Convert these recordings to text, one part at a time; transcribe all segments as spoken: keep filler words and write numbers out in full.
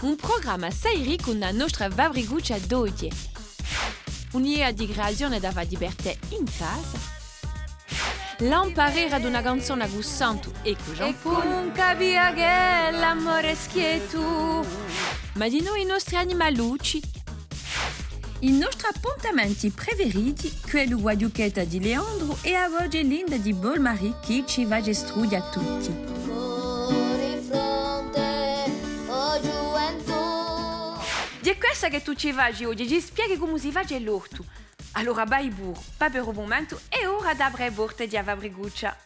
Un prugramma assai riccu in a nostra fabricuccia d'oghje. Un'idea di creazione da fà di per tè in casa. L'amparera d'una canzona cù Santu è cù Jean-Paul. È cù capia ch'è l'amore schiettu. Ma dinò i nostri animalucci. I nostri appuntamenti preferiti, quellu cù a ghjuchetta di Leandru è a voce linda di Paul-Marie chì ci face strughje à tutti. Hè quessa chì tù ci faci oghje, ci spieghi cumu si face l'ortu. Allora vai puru, papera u mumentu, hè ora d'apre e porte di a fabricuccia.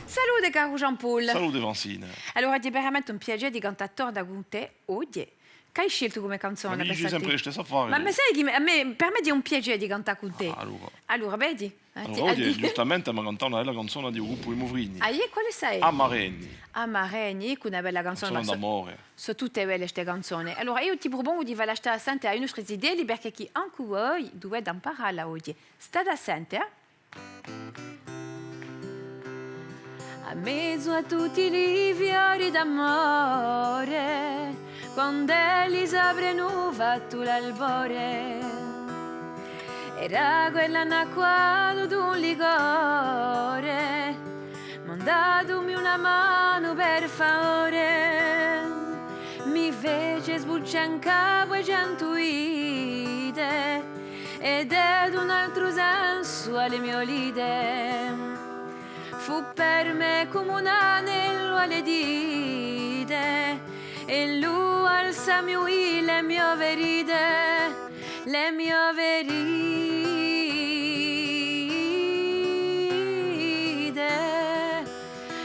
Salute, caru Jean-Paul. Salute, Francine. Allora, hè veramente un piacè di cantà torna cun tè oghje. Ch'hai sceltu cum'è canzona? Ma mi dici sempre listessi affari. Ma, ma sai chì mi, à mè, per mè hè un piacè di cantà cun tè. Ah, allora. Allora, vedi? Allora, oghje, ghjustamente, emu da cantà una bella canzona di u gruppu I Muvrini. Ah, iè, quale hè? Amarenni. Amarenni, eccu una bella canzona. Canzona d'amore. Sò tutte belle ste canzone. Allora, eiu ti prupongu di falla stà à sente à i nostri zitelli, perchè chì ancu voi duvete amparalla oghje. State à sente, eh? À mezu à tutti li fiori d'amore, quand'elli s'aprenu fattu l'albore, era quellu annacquatu d'un licore, mandatumi una manu per favore, mi fece sbuccià in capu e centu vite, è dete un altru sensu à le mio lite. Fù per mè cum'è un anellu à le dite, è lu balsamu di le mio ferite, le mio ferite,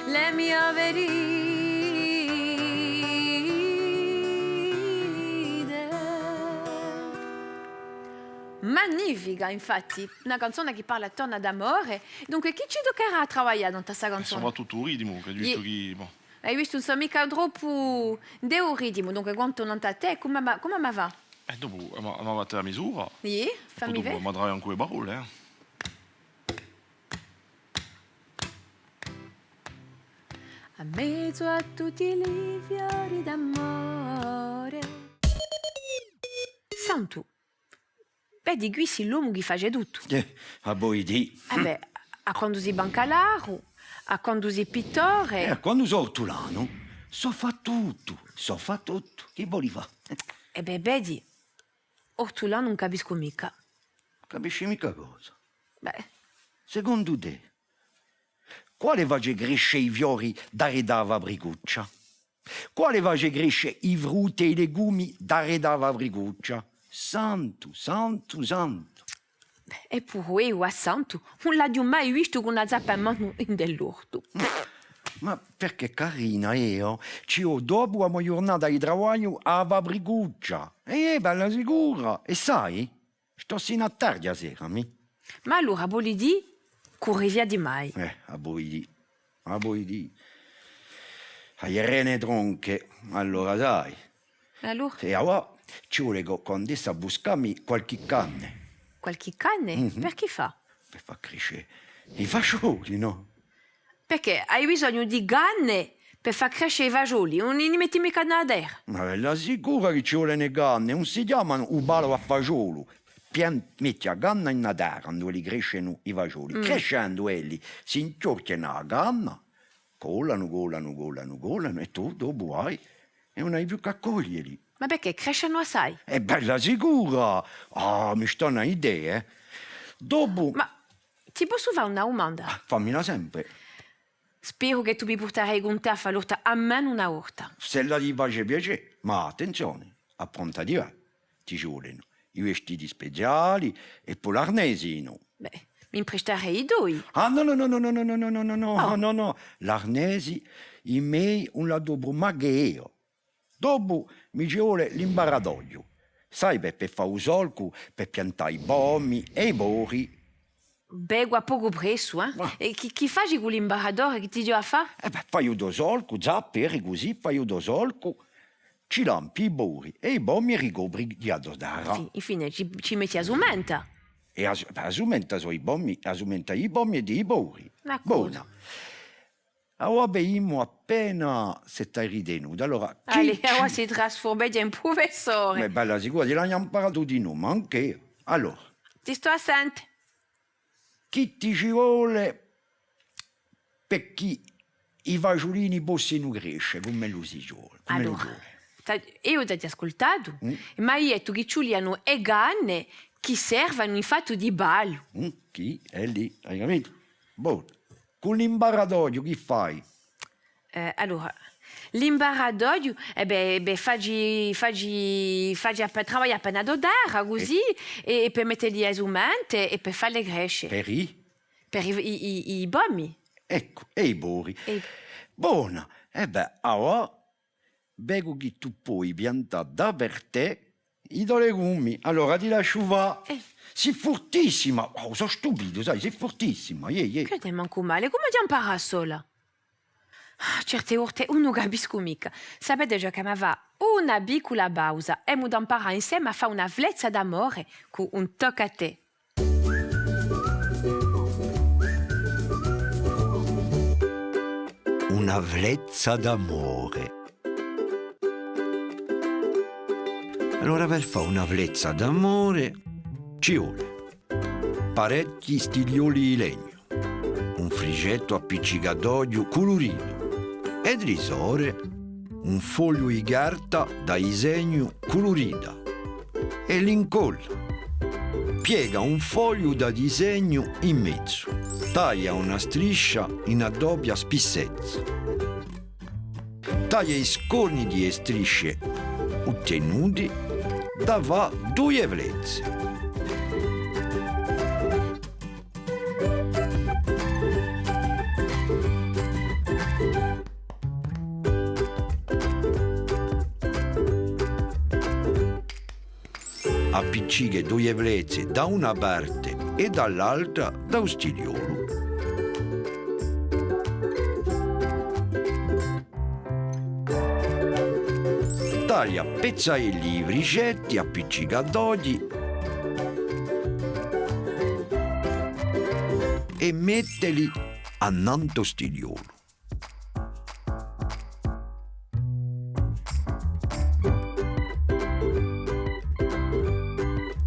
le mio ferite. Magnifica, infatti, una canzona chì parla attornu à l'amore. Dunque, chì ci tuccherà à travaglià in sta canzona? È soprattuttu u ritimu, chì hè ghjustu chì, bon. Hai vistu, ùn sò micca troppu di u ritimu, dunque, quantu nant'à tè, cumu, cumu fà? È dopu, emu, emu fattu a misura. Iè, fammi vede. È dopu, emu da travaglià ancu e parolle, eh. À mezu à tutti li fiori d'amore. Santu, vedi, quì sì l'omu chì face tuttu. Eh, a poi dì. Eh bè, à quandu sì bancalaru, à quandu sì pittore. Eh, à quandu sò ortulanu, sò fà tuttu, sò fà tuttu. Chì voli fà? Eh bè, vedi, ortulanu ùn capiscu micca. Capisci micca cosa? Bè. Secondu tè, quale face cresce i fiori daretu à a fabricuccia? Quale face cresce i frutti è i legumi daretu à a fabricuccia? Santu, Santu, Santu. Eppuru eiu à Santu ùn l'aghju mai vistu cù una zappa in manu in l'ortu. Ma perchè, carina, eiu ci vò dopu a mo ghjurnata di travagliu à a fabricuccia. Eh, bella sicura. È sai, stò sinu à tardi a sera, mì. Ma allora voli dì ch'ùn riviati mai? Eh, a poi dì. A poi dì. A ghjera tronche, allora sai. È allora? È avà ci vole ch'o, ch'o andessi à buscà mi qualchì canne. Qualchì canne? Mhm. Per chì fà? Per fà cresce i fasgioli, nò? Perchè hai bisognu di canne per fà cresce i fasgioli, ùn li metti micca in a terra? Ma bella sicura chì ci volenu e canne, ùn si chjamanu u palu à fasgiolu. Pian-, metti a canna in a terra induve li crescenu i fasgioli. Mm. Crescendu elli s'inchjorchjanu à a canna, collanu, collanu, collanu, collanu, è tù dopu vai è ùn hai più chè à coglieli. Ma perchè crescenu assai? Hè bella sicura! Ah, mi stona un'idea, eh. Dopu... Ma ti possu fà una dumanda? Ah, fammila sempre. Speru chì tù mi purtarai cun tè à fà l'orta almenu una volta. S'ella ti face piacè, ma attenzione, appruntati bè, ti ci volenu i vestiti speciali è po l'arnesi, nò? Bè, mi imprestarei i toi. Ah, nò, nò, nò, nò, nò, nò, nò, nò, nò, nò, nò, l'arnesi, i mei, ùn l'adopru micca eiu. Dopu mi ci vole l'imbaratoghju. Sai, per, per fà u solcu, per piantà i pomi è i pori. Bè, quì hè pocu pressu, eh? Ah. È chì, chì faci cù l'imbaratore? Chì ti dicu à fà? Eh bè, fai u to solcu, zappi, è cusì fai u to solcu, ci lampi i pori è i pomi è ricopri di a to terra. Sì, infine, ci, ci metti a sumenta. È a su-, a sumenta sò i pomi, a sumenta di i pomi è di i pori. D'accordu. Bona. Avà vidimu appena s'è t'hai ritenutu. Allora, chì... Allez, ci... avà si trasfurmeghja in prufessore. Ma bella sicura, ti l'aghju amparatu dinù, ma ancu eiu. Allora. Ti stò à sente. Chì ti ci vole perchè i fasgiulini possinu cresce cum'ellu si vole, cum'ellu ci vole. Allora, t'ha-, eiu t'aghju ascultatu, mm, ma eiu aghju dettu chì ci vulianu e canne chì servanu in fattu di ballu. Mm, chì hè lì, hai capitu? Bonu. Cù l'imbaratoghju chì fai? Eh, allora, l'imbaratoghju, eh bè, bè, faci, faci, faci appe-, travaglià appena di terra, cusì, è, è per metteli à sumente è per falle cresce. Per i? Per i, i, i, i pomi. Eccu, è i pori. È i... Bona, è bè, avà vecu chì tù poi piantà da per tè i to legumi. Allora ti lasciu fà. Eh. Sì furtissima! Oh, sò stupitu, sai, sì furtissima. Iè, iè. Chì t'hè mancu male, cumu t'hai amparatu sola? Ah, certe volte ùn u capiscu micca. Sapete, Ghjacumu, fà una piccula pausa, emu da amparà inseme à fà una flezza d'amore cù un tocca à tè. Una flezza d'amore. Allora, per fà una flezza d'amore ci vole parechji stiglioli di legnu, un frisgettu appiccicatoghju culuritu, è di trisore un fogliu di carta da disegnu culurita, è l'incolla. Piega un fogliu da disegnu in mezu, taglia una striscia in a doppia spissezza. Taglia i scorni di e strisce uttenuti da fà duie flezze. Appiccica duie flezze da una parte è da l'altra da u stigliolu. Taglia pezzaelli di frisgetti appiccicatoghji è metteli annantu à u stigliolu.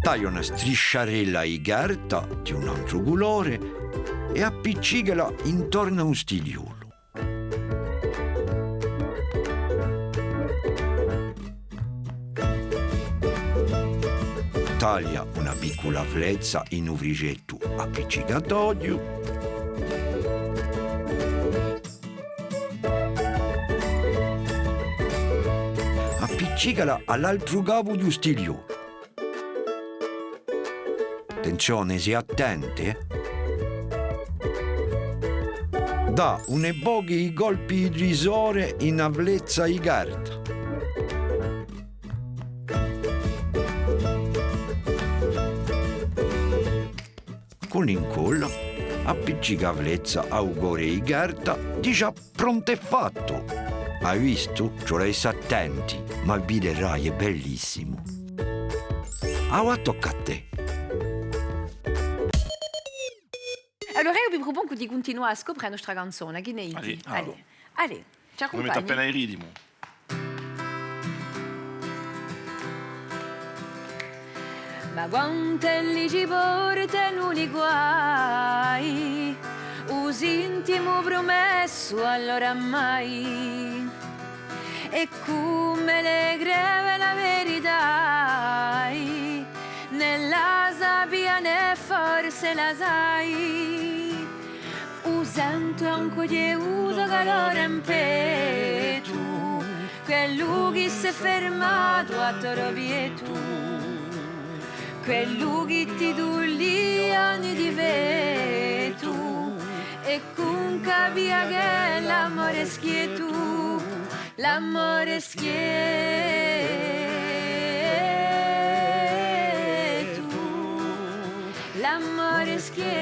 Taglia una strisciarella di carta di un antru culore è appiccicala intornu à u stigliolu. Taglia una piccula flezza in u frisgettu appiccicatoghju. Appiccicala à l'altru capu di u stigliolu. Attenzione, sì attenti, eh. Dà uni pochi di colpi di trisore in a flezza di carta. Cù l'incolla, appiccica a flezza à u core di carta, dice: prontu è fattu! Hai vistu? Ci vole à esse attenti, ma viderai, hè bellissimu. Avà tocca à tè. Allora eiu vi prupongu di cuntinuà à scopre a nostra canzona, chì ne dite? Allez, allez. Allez, ci accumpagni? Emu appena u ritimu. Ma quant'elli ci portanu li guai, u sintimu prumessu allora mai. È cum'ellu crede la verità, nella sapienza forse la sai. U sentu ancu eiu u so calore in pettu, quellu chì s'hè fermatu à to piettu, quellu chì ti dulia ogni difettu, è ch'ùn capia ch'è l'amore schiettu. L'amore schiettu, l'amore schiettu.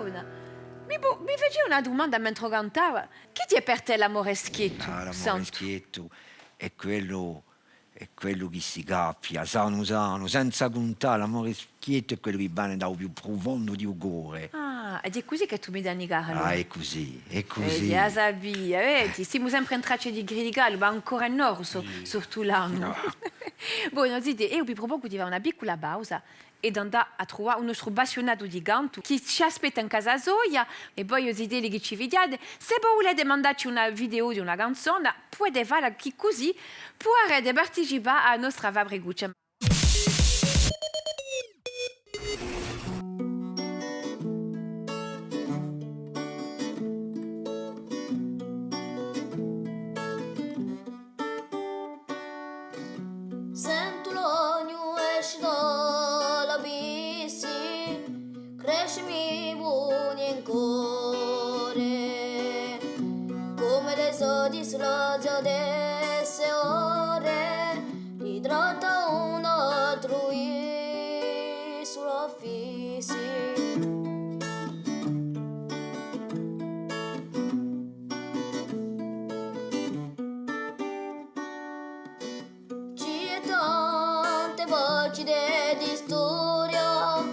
Una, mi po-, mi facia una dumanda mentre cantava. Chì hè per tè l'amore schiettu, Santu? Ah, l'amore schiettu hè quellu Hè quellu chì si cappia, sanu sanu, senza cuntà l'amore schiettu è quellu chì vene da u più prufondu di u core. Ah, ed hè cusì chì tù mi dani, Carlu? Ah, hè cusì, hè cusì. Eh, a sapia, vedi, simu sempre in traccia di criticallu, ma ancora in orsu, surtulanu. Ah. Bon, zitè, eiu vi prupongu di fà una piccula pausa è d'andà à truvà u nostru appassiunatu di cantu chì ci aspetta in casa soia, è voi, o zitelli chì ci fighjate, sè vo vulete mandacci una video di una canzona, pudete falla quì cusì, pudarete participà à a nostra fabricuccia. Sentu l'ognu esce da l'abissi, cresce mi pone in core, cum'è di sò disgraziate sse ore, ritratta un altru isula fissi. Ci hè tante pagine di storia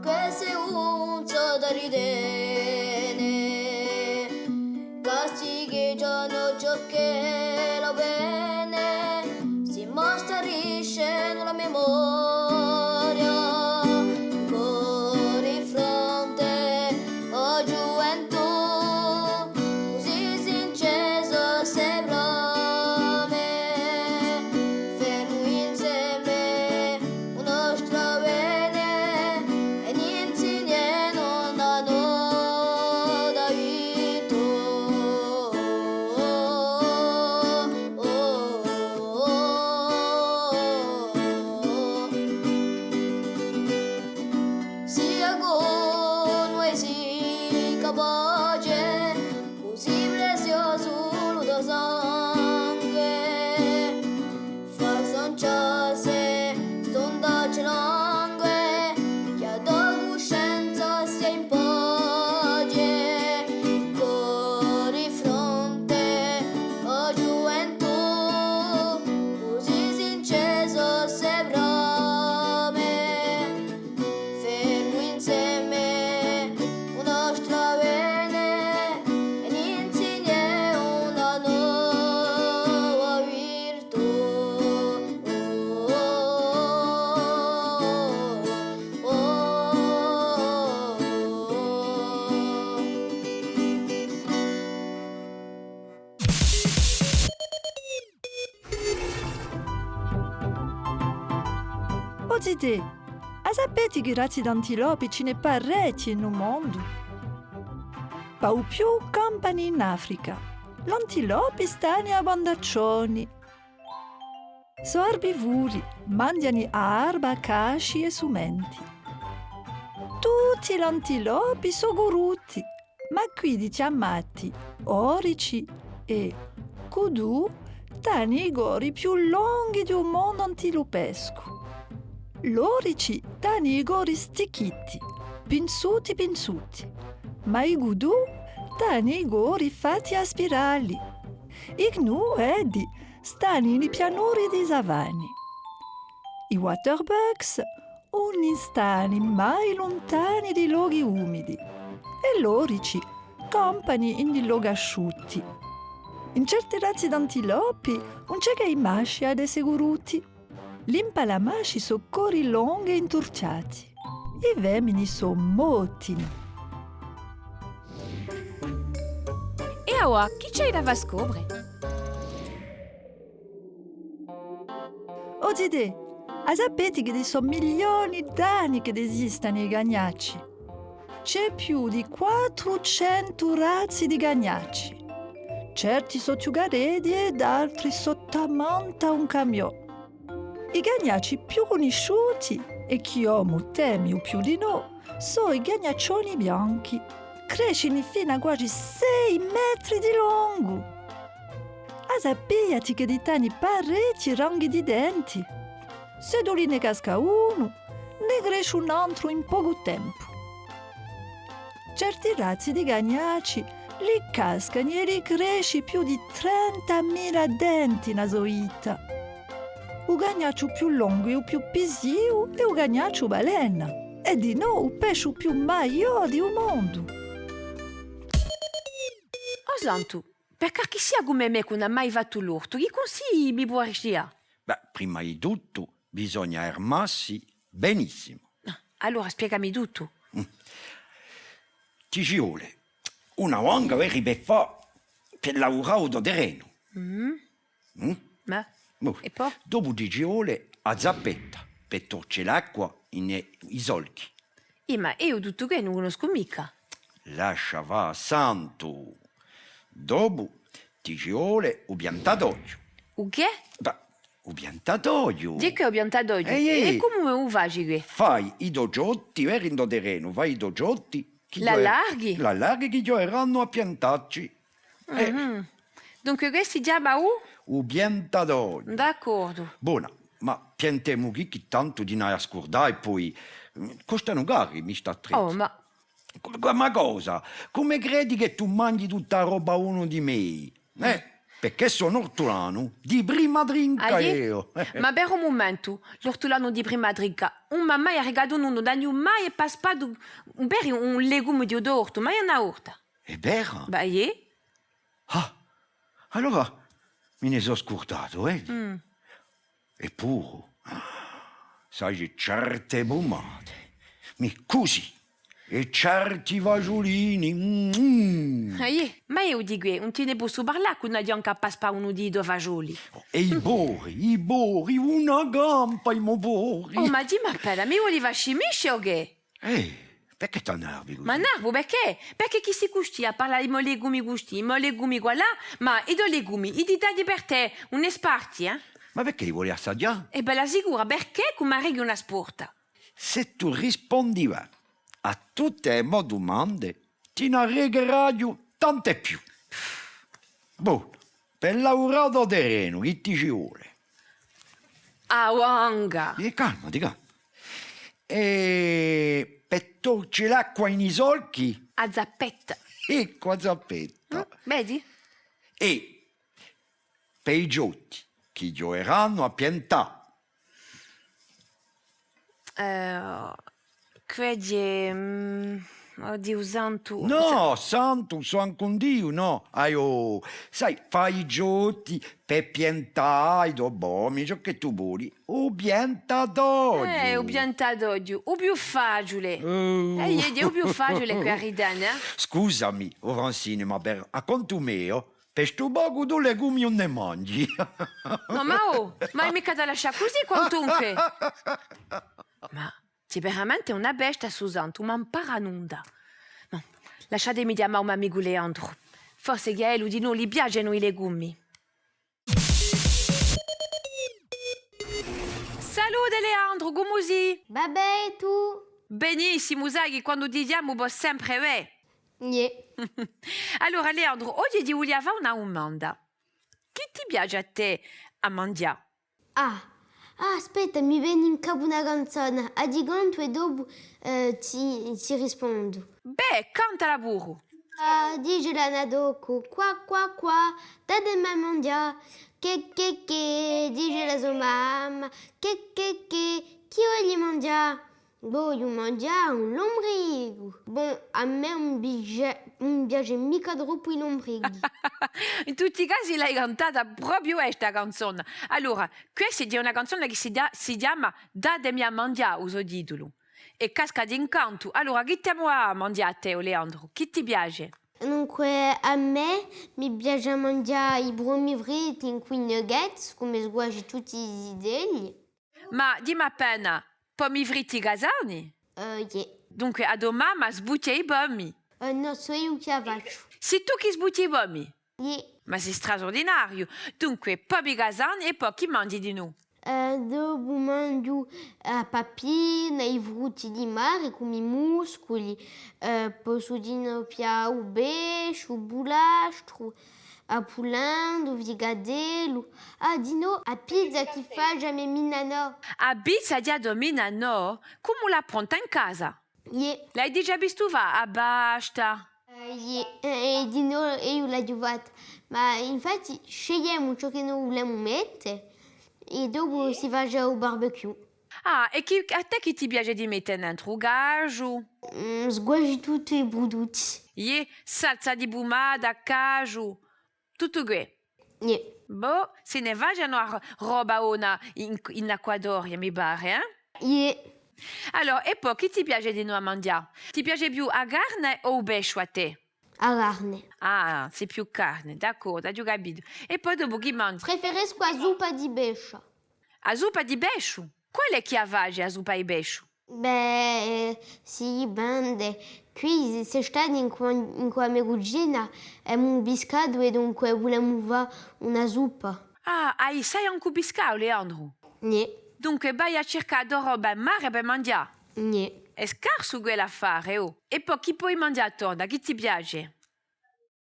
chì s'hè un sò da ridene, castigheggianu ciò ch'ella vene, si mostra riscendu la memoria, cori fronte, o ghjuventù, cusì sincere sò sse brame, fermu inseme u nostru avvene, è n'insignemu una nova vita. Sia cù noi si capace, cusì preziosu u to sangue, fà sancià sse stondacce longue, chì a to cuscenza stia in pace, cori fronte, o ghjuventù, cusì sincere sò sse brame, fermu inseme u nostru avvene, è n'insignemu una nova virtù. O zitè, a sapete chì razzi d'antilopi ci n'hè parechji in u mondu? Pà u più campani in Africa. L'antilopi stani à bandaccioni. Sò arbivori, manghjani arba, casci è sumenti. Tutti l'antilopi sò curruti, ma quiddi chjamati orici è gudù t'ani i cori più longhi di u mondu antilupescu. L'orici t'ani i cori sticchiti, pinzuti pinzuti, ma i gudù t'ani i cori fatti à spirali. I gnù, eddi, stani in i pianuri di savani. I waterbucks ùn stani mai luntani di lochi umidi, è l'orici campani in i lochi asciutti. In certi razzi d'antilopi ùn ci hè chè i masci ad esse curruti. L'impalamasci sò cori longhi è inturchjati. I femini sò mottini. È avà, chì ci hai da fà scopre? O zitè, a sapete chì sò milioni d'anni chì esistani i cagnacci? Ci hè più di quattrucentu razzi di cagnacci. Certi sò chjucareddi è d'altri sò tamanta un camiò. I cagnacci più cunnisciuti, è chì l'omu temi u più di noi, sò i cagnaccioni bianchi. Crescini finu à quasi sei metri di longu. A sapiati chì t'ani parechji ranghi di denti? S'eddu li ne casca unu, ne cresci un antru in pocu tempu. Certi razzi di cagnacci li cascani è li cresci più di trentamila denti in a so vita. u cagnacciu più longu è u più pisiu hè u cagnacciu balena, è dinò u pesciu più maiò di u mondu. O Santu, per qualchissia cum'è mè chì ùn hà mai fattu l'ortu, chì cunsigli mi pudaresti dà? Bè, prima di tuttu, bisogna armassi benissimu. Ah, allora spiegami tuttu. Mm. Ti ci vole una vanga per fà, per lavurà u to terrenu. Mm. Mm? Ma, Bò. È po? Dopu ti ci vole a zappetta per torce l'acqua in i, i solchi. Eh, ma eiu tuttu què ùn cunnoscu micca. Lascia fà, Santu. Dopu ti ci vole u piantatoghju. U chè? Bè, u piantatoghju. Dì chì hè u piantatoghju? Ehi, ehi. È cumu u faci què? Fai i to ciotti, veri, in to terrenu, fai i to ciotti, chì... L'allarghi? L'allarghi chì ghjoverannu à piantacci. Eh. Mhm. Dunque, què si chjama u? U piantatoghju. D'accordu. Bona, ma piantemu quì, chì tantu ti n'hai à scurdà, è po, mm, costanu cari, mi stà à trezzu. Oh, ma Cume, cume cosa? Cume credi chì tù manghji tutta a robba unu di mei? Eh? Perchè sò un ortulanu di prima trinca eiu. Ma per un mumentu, l'ortulanu di prima trinca, ùn m'hà mai arricatu nunda, ùn aghju mai paspatu un, per un legume di u to ortu, mai una volta. Hè vera? Bè, iè. Ah, allora mi ne sò scurdatu, eh? Mm. Eppuru, sai, certe pumate, mì, cusì, è certi fasgiulini, mm. Ah, iè, ma eiu dicu, eh, ùn ti ne possu parlà chì ùn aghju ancu à paspà unu di i to fasgioli. È i pori, i pori, una campa i mo pori. Oh, ma dimmi appena, mi voli fà scimisce o chè? Eh, perchè t'annarbi cusì? M'annarbu perchè? Perchè chì sì custì à parlà di i mo legumi custì, i mo legumi quallà, ma i to legumi, i ti tagliu per tè, ùn ne sparti, eh? Ma perchè i voli assaggià? È bella sicura, perchè cum'arrichi una sporta? S'è tù rispondi bè à tutte e mo dumande, ti n'arricheraghju tante più. Bò, per lavurà u to terrenu, chì ti ci vole? A vanga! È calmati, calma. È per torce l'acqua in i solchi? A zappetta. Eccu, a zappetta. Mm, vedi? È per i ciotti chì ghjoverannu à piantà. Eh, credi, mm, o Diu santu. Nò, santu, sò ancu un Diu, nò. Aiò, sai, fà i ciotti per piantà i to pomi, ciò chì tù voli. U piantatoghju. Eh, u piantatoghju, u più faciule. Eh. Eh, iè, iè, u più faciule chì arrivani, eh. Scusami, o Francine, ma per, à contu meiu, per stu pocu tù legumi ùn ne manghji. Nò, ma oh, ma micca da lascià cusì, quantunque. Ma sì veramente una bestia, stu santu, ùn ampara nunda. Nò, lasciatemi chjamà u m'amicu Leandru. Forse chì à ellu dinò li piacenu i legumi. Salute Leandru, cumu sì? Và bè, è tù? Benissimu, sai chì quandu ti chjamu vò sempre bè. Iè. Allora, Leandru, oghje ti vulia fà una dumanda. Chì ti piace à tè à manghjà? Ah, ah, aspetta, mi veni in capu una canzona, a ti cantu è dopu, eh, ti, ti rispondu. Bè, cantala puru! Ah, dice l'anatocu, quà, quà, quà, datemi à manghjà. Chè, chè, chè, dice la so mamma, chè, chè, chè, chì voli manghjà? Vogliu manghjà un lumbricu. Bon, à mè ùn mi piace, ùn mi piace micca troppu i lumbrichi. In tutti i casi l'hai cantata propiu bè sta canzona. Allora, questa hè una canzona chì si chja-, si chjama Datemi à manghjà, u so titulu. È casca d'incantu. Allora, chì t'emu à manghjà à tè, o Leandru? Chì ti piace? Dunque, à mè mi piace à manghjà i pomi fritti incù i nuggets, cum'è quasi tutti i zitelli. Ma dimmi appena, pomi fritti casani? Eh, iè. Dunque, a to mamma sbuchja i pomi? Eh, nò, sò eiu chì a facciu. Sì tù chì sbuchji i pomi? Iè. Ma sì strasurdinariu. Dunque, pomi casani è po chì manghji dinò? Eh, dopu manghju a pappina, i frutti di mare, cum'è i musculi, eh, possu dinò piglià u pesciu, u pulastru, a pulenda, u fricatellu. Ah, dinò, a pizza chì face a me minnanò. A pizza di a to minnanò? Cumu l'appronta in casa? Iè. L'hai digià vistu fà a pasta? Eh, iè, eh, dinò eiu l'aghju fatta. Ma infatti scegliemu ciò chì no vulemu mette, È dopu si face u barbecue. Ah, è chì, à tè chì ti piace di mette nentru? U casgiu? Mm, squasi tutti i prudutti. Iè, salsa di pumata, casgiu, tuttu què. Iè. Bò, si ne facenu a ro-, roba bona in, in Acqua Doria, mi pare, eh? Iè. Allora, è po chì ti piace dinò à manghjà? Ti piace più a carne o u pesciu à tè? A carne. Ah, sì più carne, d'accordu, aghju capitu. È po dopu chì manghji? Preferiscu a suppa di pesciu. A suppa di pesciu? Quale hè chì a face a suppa di pesciu? Bè, eh, si dipende. Quì, s'è st'annu incù, incù a me cugina, emu piscatu è dunque vulemu fà una suppa. Ah, ai, sai ancu piscà, Leandru? Nè. Dunque, vai à circà a to roba in mare per manghjà? Nè. Hè scarsu quell'affare, oh. È po chì poi manghjà torna? Chì ti piace?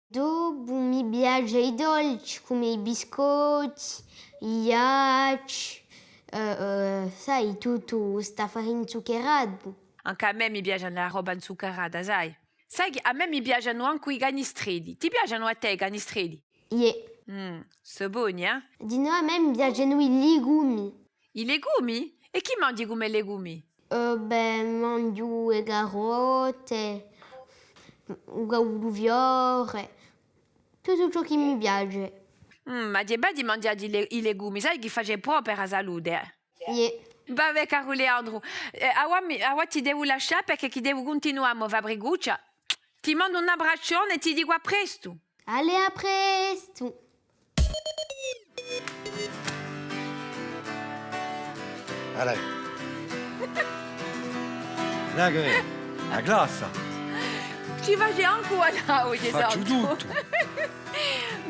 Dopu mi piace i dolci, cum'è i biscotti, i ghjacci, eh, eh, sai, tuttu st'affari inzuccheratu. Ancu à mè mi piace a roba inzuccherata, sai. Sai chì à mè mi piacenu ancu i canistrelli. Ti piacenu à tè i canistrelli? Iè. Mm, sò boni, eh? Dinò à mè mi piacenu i legumi. I legumi? È chì manghji cum'è legumi? Eh, bè, manghju e carotte, u caulufiore, tuttu ciò chì mi piace. Mm, ma hè bè di manghjà i le-, i legumi, sai chì face prò per a salute, eh? Iè. Và bè, caru Leandru, eh, avà mi, avà ti devu lascià perchè chì devu cuntinuà a mo fabricuccia. Ti mandu un abbraccione è ti dicu à prestu. Allez, à prestu! Allez. Là, chì hè? A glassa. Ci face ancu à l'aughje, facciu tuttu.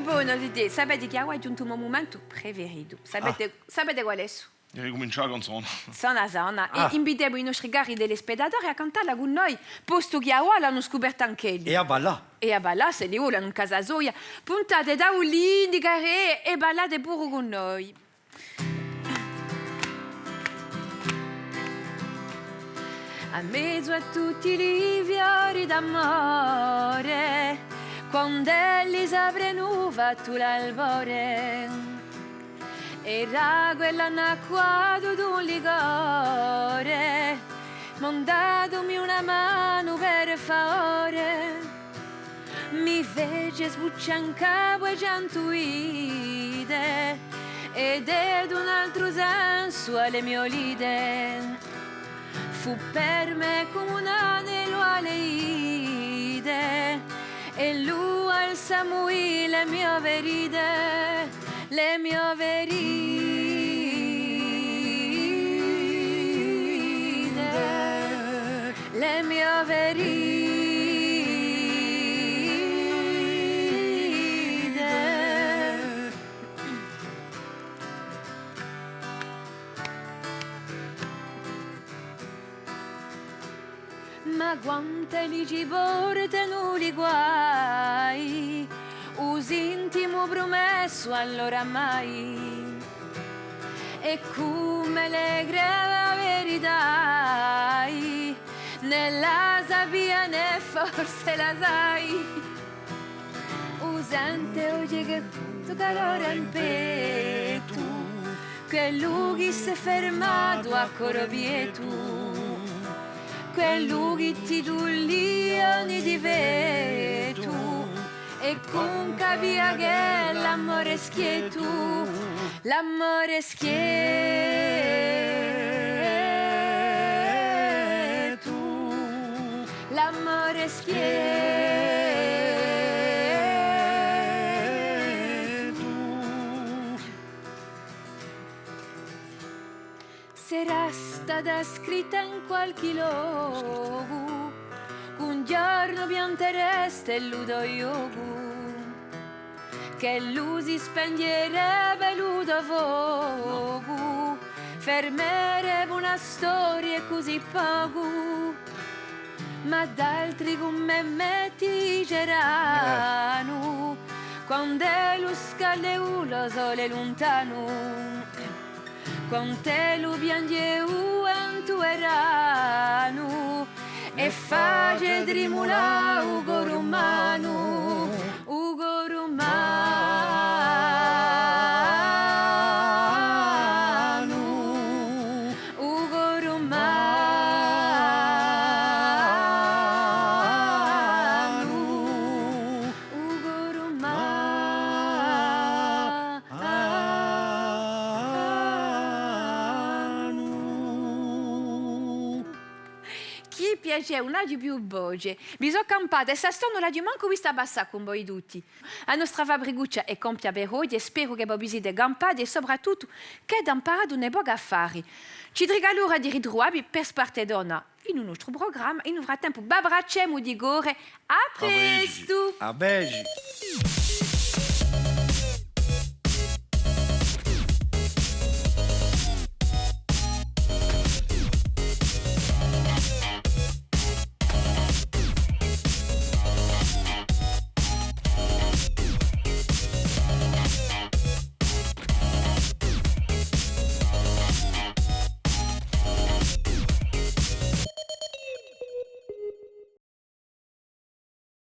Bonu, zitè, sapete chì avà hè ghjuntu u mo mumentu preferitu. Sapete, sapete quale hè? È ricumincia a canzona. Sana sana. Ah. È invitemu i nostri cari telespettatori à cantalla cù noi, postu chì avà l'anu scuperta anch'elli. È à ballà. È à ballà, s'elli volenu, in casa soia. Puntate i taulini, carè, è ballate puru cù noi. À mezu à tutti li fiori d'amore, quand'elli s'aprenu fattu l'albore, era quella annacquatu d'un licore, mandatemi una manu per favore. Mi fece sbuccià in capu e centu vite, è dete un altru sensu à le mio lite. Fù per mè cum'è un anelu à le dite, è lu alzamu i le mio ferite, le mio ferite, le mio ferite. Ma quant'elli ci portenu li guai, u sintimu prumessu allora mai. È cum'è le crede a verità, nè la sapia nè forse la sai. U sente oghje chì tocca l'ora in pettu, quellu chì s'hè fermatu à coru quietu, quellu chì ti dulia ogni difettu, è cunca via chì l'amore hè schiettu, l'amore hè schiettu. L'amore hè schiettu. Sarà stata scritta in qualchì locu, ch'un ghjornu pianteresti lu to ghjocu. Ch'ellu si spenghjerebbe lu to focu, fermerebbe una storia è cusì pocu. Ma d'altri cum'è mè ti diceranu, quand'ellu scalde u lo sole luntanu. Quant'ellu pianghje u ventu veranu è face trimulà u coru umanu, u coru umanu. Piacè, ùn aghju più voce. Mi sò campata è sta stona ùn l'aghju mancu vista passà cun voi tutti. A nostra fabricuccia hè compia per oghje, speru chì vo vi site campati è soprattuttu ch'avete amparatu un pocu à fà. Ci trica l'ora di ritruvà vi per Spartedonna in u nostru prugramma. In u frattempu, v'abbracciemu di core. À prestu! À prestu!